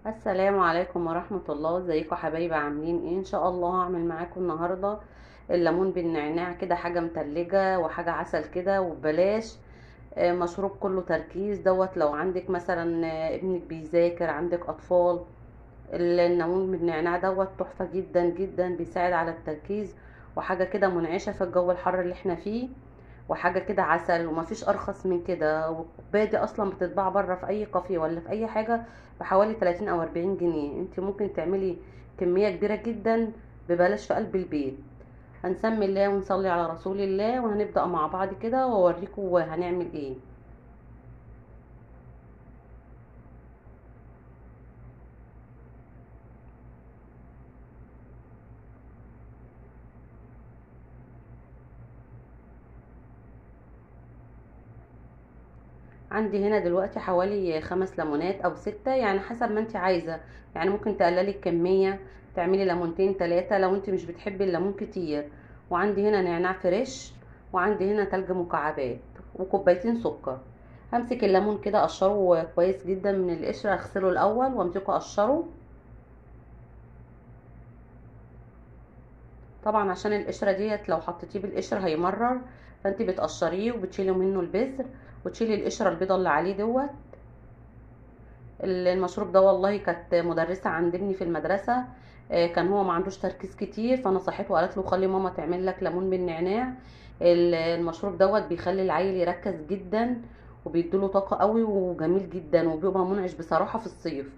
السلام عليكم ورحمة الله. ازيكم حبايبي؟ عاملين ايه؟ ان شاء الله هعمل معاكم النهاردة الليمون بالنعناع كده، حاجة متلجة وحاجة عسل كده وببلاش. مشروب كله تركيز دوت. لو عندك مثلا ابنك بيذاكر، عندك اطفال، الليمون بالنعناع دوت تحفة جدا جدا، بيساعد على التركيز وحاجة كده منعشة في الجو الحر اللي احنا فيه، وحاجة كده عسل ومفيش ارخص من كده. والكوباية دي اصلا بتتباع بره في اي كافيه ولا في اي حاجة بحوالي 30 او 40 جنيه. انت ممكن تعملي كمية كبيرة جدا ببلاش في قلب البيت. هنسمي الله ونصلي على رسول الله، وهنبدأ مع بعض كده واوريكم هنعمل ايه. عندي هنا دلوقتي حوالي 5 ليمونات او 6، يعني حسب ما انت عايزة. يعني ممكن تقللي الكمية، تعملي ليمونتين 3 لو انت مش بتحبي الليمون كتير. وعندي هنا نعناع fresh، وعندي هنا تلج مكعبات، وكوبايتين سكر. همسك الليمون كده اقشره كويس جدا من القشرة، اغسله الاول وامسكه اقشره، طبعا عشان القشرة ديت لو حطيتيه بالقشرة هيمرر، فانت بتقشريه وبتشيلي منه البذر وتشيلي القشرة البيضة اللي عليه دوت. المشروب ده والله كانت مدرسه عند ابني في المدرسة، كان هو ما عندوش تركيز كتير، فنصحته وقالت له خلي ماما تعمل لك ليمون بالنعناع. المشروب دوت بيخلي العيل يركز جدا وبيديله طاقة قوي وجميل جدا، وبيبقى منعش بصراحة في الصيف.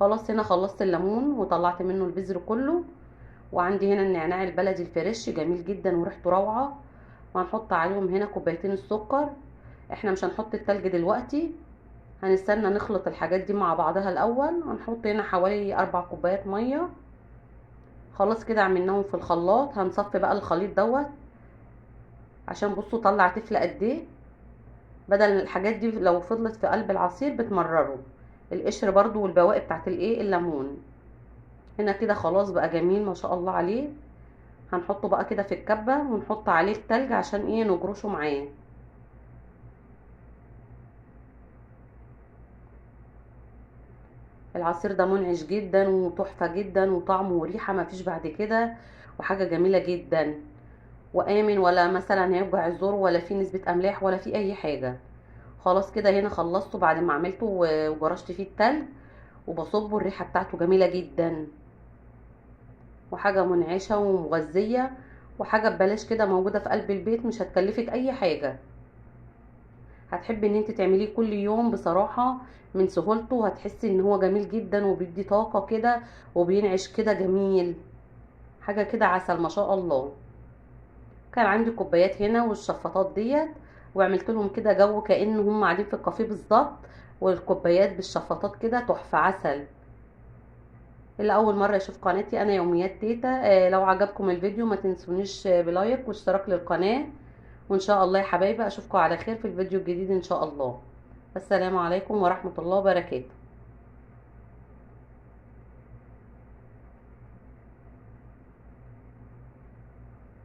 خلاص هنا خلصت الليمون وطلعت منه البذر كله. وعندي هنا النعناع البلدي الفريش جميل جدا وريحته روعه. وهنحط عليهم هنا كوبايتين السكر. احنا مش هنحط التلج دلوقتي، هنستنى نخلط الحاجات دي مع بعضها الاول. هنحط هنا حوالي 4 كوبايات مية. خلاص كده عملناهم في الخلاط. هنصفي بقى الخليط دوت، عشان بصوا طلع تفل قد ايه. بدل الحاجات دي لو فضلت في قلب العصير بتمرره، القشر برضو والبواقي بتاعت الايه الليمون. هنا كده خلاص بقى جميل ما شاء الله عليه. هنحطه بقى كده في الكبه ونحط عليه التلج عشان ايه نجرشه معاه. العصير ده منعش جدا وتحفه جدا، وطعمه وريحه ما فيش بعد كده، وحاجه جميلة جدا وامن، ولا مثلا هيوجع الزور، ولا فيه نسبه املاح، ولا فيه اي حاجة. خلاص كده هنا خلصته بعد ما عملته وجرشت فيه التلج وبصبه، الريحة بتاعته جميلة جدا وحاجه منعشه ومغذيه، وحاجه ببلاش كده موجودة في قلب البيت، مش هتكلفك اي حاجة. هتحبي ان انت تعمليه كل يوم بصراحة من سهولته، هتحسي ان هو جميل جدا وبيدي طاقة كده وبينعش كده جميل، حاجة كده عسل ما شاء الله. كان عندي كوبايات هنا والشفاطات ديت، وعملت لهم كده جو كأن هم قاعدين في الكافيه بالظبط، والكوبايات بالشفاطات كده تحفة عسل. اللي اول مرة يشوف قناتي انا يوميات تيتا، لو عجبكم الفيديو ما تنسونيش ب like واشتراك للقناة، وان شاء الله يا حبايبي اشوفكم على خير في الفيديو الجديد ان شاء الله. السلام عليكم ورحمة الله وبركاته.